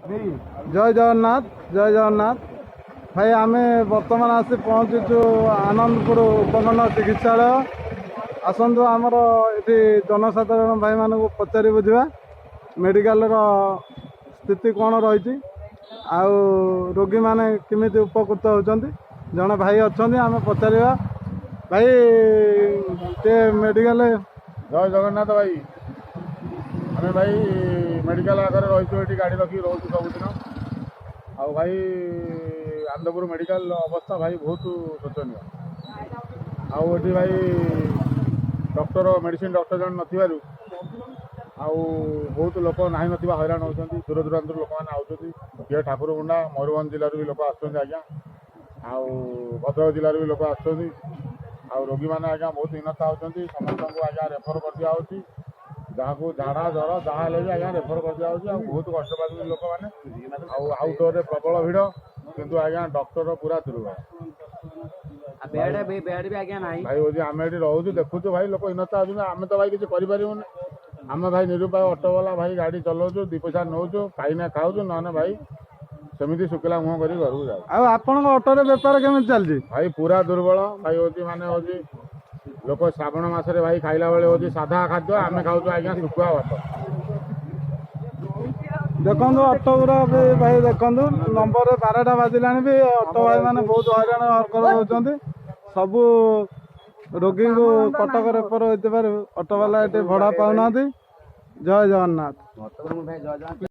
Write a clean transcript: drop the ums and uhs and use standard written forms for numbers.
ଜୟ ଜଗନ୍ନାଥ, ଜୟ ଜଗନ୍ନାଥ ଭାଇ। ଆମେ ବର୍ତ୍ତମାନ ଆସି ପହଞ୍ଚିଛୁ ଆନନ୍ଦପୁର ଉପଖଣ୍ଡ ଚିକିତ୍ସାଳୟ। ଆସନ୍ତୁ, ଆମର ଏଠି ଜନସାଧାରଣ ଭାଇମାନଙ୍କୁ ପଚାରି ବୁଝିବା ମେଡ଼ିକାଲର ସ୍ଥିତି କ'ଣ ରହିଛି ଆଉ ରୋଗୀମାନେ କେମିତି ଉପକୃତ ହେଉଛନ୍ତି। ଜଣେ ଭାଇ ଅଛନ୍ତି, ଆମେ ପଚାରିବା। ଭାଇ, ଟିକେ ମେଡ଼ିକାଲ ଜୟ ଜଗନ୍ନାଥ ଭାଇ। ଆମେ ଭାଇ ମେଡ଼ିକାଲ ଆଗରେ ରହିଛୁ, ଏଠି ଗାଡ଼ି ରଖିକି ରହୁଛୁ ସବୁଦିନ। ଆଉ ଭାଇ, ଆନନ୍ଦପୁର ମେଡ଼ିକାଲ ଅବସ୍ଥା ଭାଇ ବହୁତ ଶୋଚନୀୟ। ଆଉ ଏଠି ଭାଇ ଡକ୍ଟର, ମେଡ଼ିସିନ ଡକ୍ଟର ଜଣେ ନଥିବାରୁ ଆଉ ବହୁତ ଲୋକ ନାହିଁ ନଥିବା ହଇରାଣ ହେଉଛନ୍ତି। ଦୂର ଦୂରାନ୍ତରୁ ଲୋକମାନେ ଆଉଛନ୍ତି। କିଏ ଠାକୁରଗୁଣ୍ଡା, ମୟୂରଭଞ୍ଜ ଜିଲ୍ଲାରୁ ବି ଲୋକ ଆସୁଛନ୍ତି ଆଜ୍ଞା, ଆଉ ଭଦ୍ରକ ଜିଲ୍ଲାରୁ ବି ଲୋକ ଆସୁଛନ୍ତି। ଆଉ ରୋଗୀମାନେ ଆଜ୍ଞା ବହୁତ ହୀନସ୍ତା ହେଉଛନ୍ତି। ସମସ୍ତଙ୍କୁ ଆଜ୍ଞା ରେଫର କରିଦିଆହେଉଛି। ଯାହାକୁ ଝାଡ଼ା, ଜ୍ୱର ଯାହା ହେଲେ ବି ଆଜ୍ଞା ରେଫର କରିଦିଆହେଉଛି। ଆଉ ବହୁତ କଷ୍ଟ ପାଉଛନ୍ତି ଲୋକମାନେ। ଆଉ ଆଉଟଡୋରରେ ପ୍ରବଳ ଭିଡ଼, କିନ୍ତୁ ଆଜ୍ଞା ଡକ୍ଟର ପୁରା ଦୁର୍ବଳ। ବେଡ୍ ବି, ବେଡ୍ ବି ଆଜ୍ଞା ନାହିଁ। ଭାଇ ହେଉଛି ଆମେ ଏଠି ରହୁଛୁ, ଦେଖୁଛୁ ଭାଇ, ଲୋକ ହୀନସ୍ତା ହେଉଛନ୍ତି। ଆମେ ତ ଭାଇ କିଛି କରିପାରିବୁନି। ଆମେ ଭାଇ ନିରୁପାୟ ଅଟୋବାଲା ଭାଇ, ଗାଡ଼ି ଚଲାଉଛୁ, 2 ପଇସା ନେଉଛୁ, ଖାଇନା ଖାଉଛୁ, ନହେଲେ ଭାଇ ସେମିତି ଶୁଖିଲା ମୁହଁ କରି ଘରକୁ ଯାଉ। ଆଉ ଆପଣଙ୍କ ଅଟୋରେ ବେପାର କେମିତି ଚାଲିଛି? ଭାଇ ପୁରା ଦୁର୍ବଳ। ଭାଇ ହେଉଛି ମାନେ ହେଉଛି ଲୋକ ଶ୍ରାବଣ ମାସରେ ଭାଇ ଖାଇଲା ବେଳେ ହେଉଛି ସାଧା ଖାଦ୍ୟ, ଆମେ ଖାଉଛୁ ଆଜ୍ଞା ଶୁଖୁଆ ଭାତ। ଦେଖନ୍ତୁ, ଅଟୋ ଗୁଡ଼ା ବି ଭାଇ ଦେଖନ୍ତୁ, ନମ୍ବରରେ 12ଟା ବାଜିଲାଣି ବି ଅଟୋ ଭାଇମାନେ ବହୁତ ହଇରାଣ ହରକତ ହେଉଛନ୍ତି। ସବୁ ରୋଗୀଙ୍କୁ କଟକ ରେଫର ହୋଇଥିବାରୁ ଅଟୋବାଲା ଏଠି ଭଡ଼ା ପାଉନାହାନ୍ତି। ଜୟ ଜଗନ୍ନାଥ। ଭାଇ, ଜୟ ଜଗନ୍ନାଥ।